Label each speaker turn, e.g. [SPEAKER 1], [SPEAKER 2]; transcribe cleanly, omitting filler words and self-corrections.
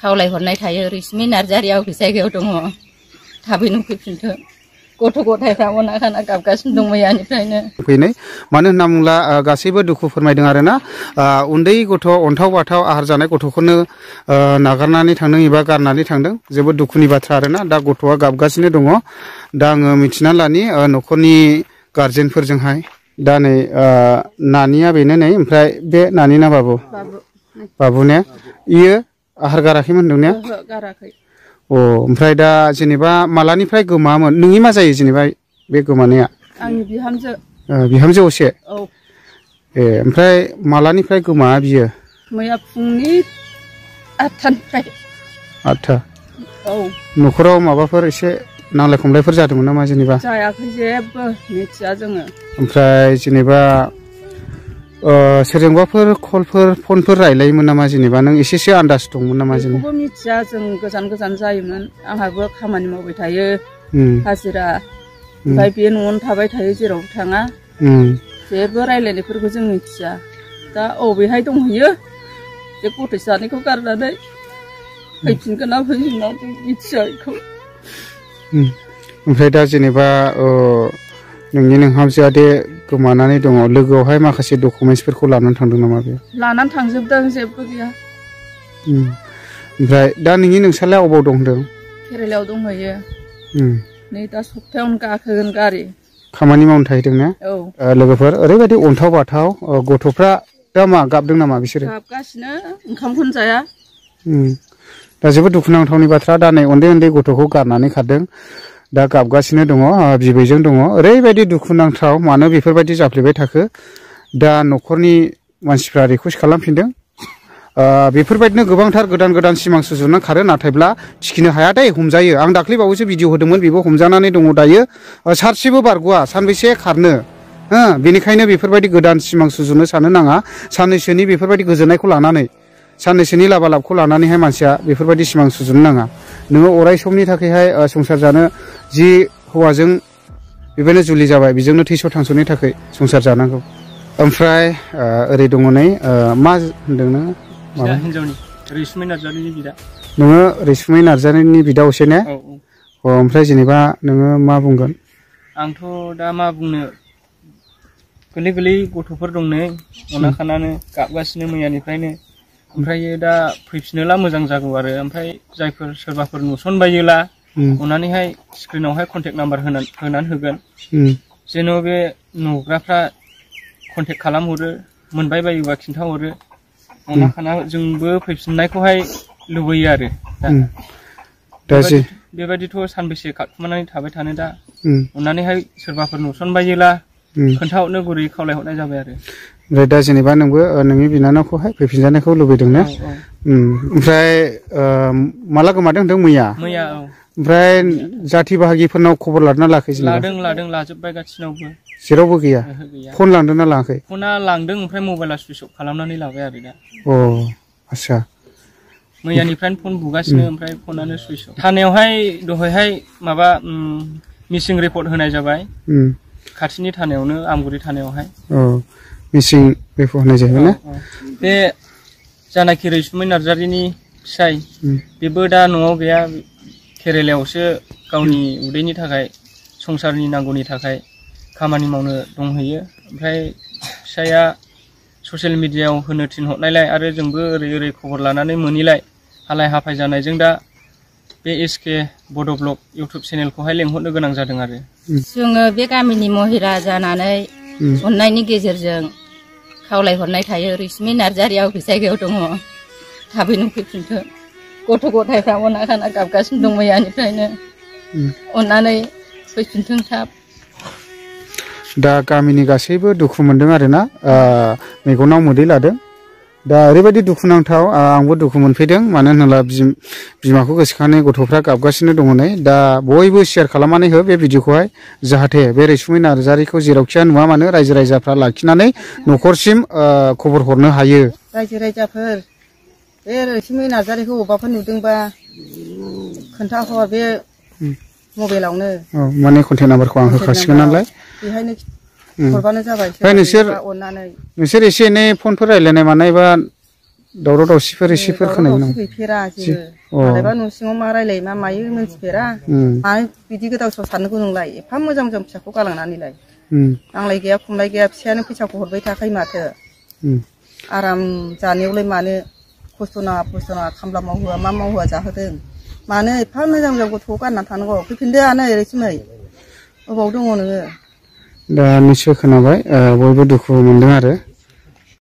[SPEAKER 1] खावलायहरनाय थायो रैसुमै नार्जारिया अबे जायगायाव दङ थाबैनो फैफिनथों गथ' गथायफ्रा अना खाना गाबगासिनो दं मैयानिफ्रायनो
[SPEAKER 2] फैनाय मानो होनना बुङोब्ला गासैबो दुखु फोरमायदों आरोना उन्दै गथ' अन्थाव बाथाव आहार जानाय गथ'खौनो नागारनानै थांदों एबा गारनानै थांदों जोबोद दुखुनि बाथ्रा आरोना दा गथ'आ गाबगासिनो दङ दा आङो मिथिना लानि न'खरनि गार्जेनफोरजोंहाय दा नै नानिया बेनो नै ओमफ्राय बे नानि ना बाबु ने इयो आहार गाराखैमोन होनदों ने
[SPEAKER 1] गाराखै
[SPEAKER 2] ओमफ्राय दा जेनेबा मालानिफ्राय गोमामोन नोंनि मा जायो जेनेबा बे गोमानाया
[SPEAKER 1] आंनि बिहामजो
[SPEAKER 2] बिहामजो असे ओमफ्राय मालानिफ्राय गोमा बियो
[SPEAKER 1] मैया फुंनि 8टानिफ्राय
[SPEAKER 2] 8टा न'खराव माबाफोर एसे नांलाय खमलायफोर जादोंमोन नामा जेनेबा
[SPEAKER 1] जायाखै जेबो मिथिया जोङो
[SPEAKER 2] ओमफ्राय जेनेबा सोरजोंबाफोर कलफोर फनफोर रायलायोमोन नामा जेनेबा नों एसेसो आन्दाज दंमोन नामा जेनेबा
[SPEAKER 1] बेखौबो मिथिया जों गोजान गोजान जायोमोन आंहाबो खामानि मावबाय थायो हाजिरा ओमफ्राय बे न'आवनो थाबाय थायो जेरावबो थाङा जेबो रायलायनायफोरखौ जों मिथिया दा अबेहाय दंहैयो बे गथ' सानैखौ गारनानै फैफिनगोन ना फैफिना जों मिथिया बेखौ
[SPEAKER 2] ओमफ्राय दा जेनेबा नोंनि नोंहामजोआ दे गोमानानै दङ लोगोआवहाय माखासे डकुमेन्टसफोरखौ लानानै थांदों नामा बे
[SPEAKER 1] लानानै थांजोबदों जेबो गैया
[SPEAKER 2] ओमफ्राय दा नोंसालाय अबाव दं होनदों
[SPEAKER 1] केरेलायाव दंहैयो नै दा सप्तायावनो गाखोगोन गारि
[SPEAKER 2] खामानि मावनो थाहैदों ना लोगोफोर ओरैबायदि अन्थाव बाथाव गथ'फ्रा दा मा गाबदों नामा बिसोरो
[SPEAKER 1] गाबगासिनो ओंखामखौनो जाया
[SPEAKER 2] दा जोबोद दुखुनांथावनि बाथ्रा दा नै उन्दै उन्दै गथ'खौ गारनानै खारदों दा गाबगासिनो दङ बिबैजों दङ ओरैबायदि दुखुनांथाव मानो बेफोरबायदि जाफ्लेबाय थाखो दा न'खरनि मानसिफ्रा रिकुवेस्ट खालामफिनदों बेफोरबायदिनो गोबांथार गोदान गोदान सिमां सुजुनानै खारो नाथायब्ला थिखिनो हाया दे हमजायो आं दाख्लैबावैसो भिडिअ होदोंमोन बेबो हमजानानै दङ दायो सार्चसेबो बारग'आ सानबेसे खारनो बेनिखायनो बेफोरबायदि गोदान सिमां सुजुनो साननो नाङा साननैसोनि बेफोरबायदि गोजोननायखौ लानानै साननैसोनि लाबालाबखौ लानानैहाय मानसिया बेफोरबायदि सिमां सुजुनो नाङा नोङो अराय समनि थाखायहाय संसार जानो जि हौवाजों बेबायदिनो जुलि जाबाय बेजोंनो थैस' थांस'नि थाखाय संसार जानांगौ ओमफ्राय ओरै दङ नै मा होनदों नोङो
[SPEAKER 3] हिनजावनि रैसुमै नार्जारिनि बिदा
[SPEAKER 2] नोङो रैसुमै नार्जारिनि बिदा असे ने ओमफ्राय जेनेबा नोङो मा बुंगोन
[SPEAKER 3] आंथ' दा मा बुंनो गोरलै गोरलै गथ'फोर दं नै अना खानानो गाबगासिनो मैयानिफ्रायनो ओमफ्राय दा फैफिनोला मोजां जागौ आरो ओमफ्राय जायफोर सोरबाफोर नुसनबायोला अननानैहाय स्क्रिनावहाय कन्टेक्ट नाम्बार होनानै होगोन जेन' बे नुग्राफ्रा कन्टेक्ट खालामहरो मोनबाय बायोबा खिन्थाहरो अना खाना जोंबो फैफिननायखौहाय लुबैयो आरो बेबायदिथ' सानबेसे खारखुमानानै थाबाय थानो दा अननानैहाय सोरबाफोर नुसनबायोला खोन्थाहरनो गुरै खावलायहरनाय जाबाय आरो
[SPEAKER 2] ओमफ्राय दा जेनेबा नोंबो नोंनि बिनानावखौहाय फैफिनजानायखौ लुबैदों ने ओमफ्राय माला गोमादों होनदों मैया ओमफ्राय जाथि बाहागिफोरनाव खबर लादोंना लायाखै
[SPEAKER 3] लादों लाजोब्बाय गासिनावबो
[SPEAKER 2] जेरावबो गैया फन लांदोंना लाङाखै
[SPEAKER 3] फना लांदों ओमफ्राय मबाइला सुइच अफ खालामनानै लाबाय आरो दा
[SPEAKER 2] आच्छा
[SPEAKER 3] मैयानिफ्रायनो फन बुगासिनो ओमफ्राय फनानो सुइच अफ थानायावहाय दहायहाय माबा मिसिं रिपर्ट होनाय जाबाय खाथिनि थानायावनो आमगुरि थानायावहाय
[SPEAKER 2] मिसिं रिपर्ट होनाय जाबाय ना
[SPEAKER 3] बे जानाखि रैसुमै नार्जारिनि फिसाय बेबो दा न'आव गैया केरेलायावसो गावनि उदैनि थाखाय संसारनि नांगौनि थाखाय खामानि मावनो दंहैयो ओमफ्राय फिसाया ससियेल मिडियायाव होनो थिनहरनायलाय आरो जोंबो ओरै ओरै खबर लानानै मोनिलाय हालाय हाफाय जानायजों दा बे एसके बड' ब्लग इउटुब चेनेलखौहाय लेंहरनो गोनां जादों आरो
[SPEAKER 1] जोङो बे गामिनि महिला जानानै अननायनि गेजेरजों खावलायहरनाय थायो रैसुमै नार्जारिया अबे जायगायाव दङ थाबैनो फैफिनथों गथ' गथायफ्रा अना खाना गाबगासिनो दं मैयानिफ्रायनो अननानै फैफिनथों थाब
[SPEAKER 2] दा गामिनि गासैबो दुखु मोनदों आरोना मेगनाव मोदै लादों दा ओरैबायदि दुखुनांथाव आंबो दुखु मोनफैदों मानो होनोब्ला बिमाखौ गोसोखांनानै गथ'फ्रा गाबगासिनो दङ नै दा बयबो शेयार खालामनानै हो बे भिडिअखौहाय जाहाथे बे रैसुमै नार्जारिखौ जेरावखिया नुवा मानो रायजो राजाफ्रा लाखिनानै न'खरसिम खबर हरनो हायो
[SPEAKER 4] रायजो राजाफोर बे रैसुमै नार्जारिखौ अबावबाफोर नुदोंबा खोन्थाहर बे मबाइलावनो
[SPEAKER 2] माने कन्टेक्ट नाम्बारखौ आं होखासिगोन नालाय
[SPEAKER 4] बेहायनो हरबानो जाबाय
[SPEAKER 2] ओमफ्राय नोंसोर एसे एनै फनफोर रायज्लायनाय मानाय बा दावराव दावसिफोर एसेफोर खोनायो नामा?
[SPEAKER 4] गैफेरा जेबो मालाबा न' सिङाव मा रायलायो मा मायो मिन्थिफेरा मानो बिदि गोदाव सोराव साननांगौ नोंलाय एफा मोजां मोजां फिसाखौ गालांनानैलाय नांलाय गैया खमलाय गैया फिसायानो फैसाखौ हरबाय थाखायो माथो आराम जानायावलाय मानो खस्थ' नाङा खामला मावहोआ मा मावहोआ जाहोदों मानो एफा मोजां मोजां गथ'खौ गारनानै थानांगौ फैफिनदो आनै ओरैसिमै अबाव दङ नोङो
[SPEAKER 2] दा निस्सय खोनाबाय बयबो दुखु मोनदों आरो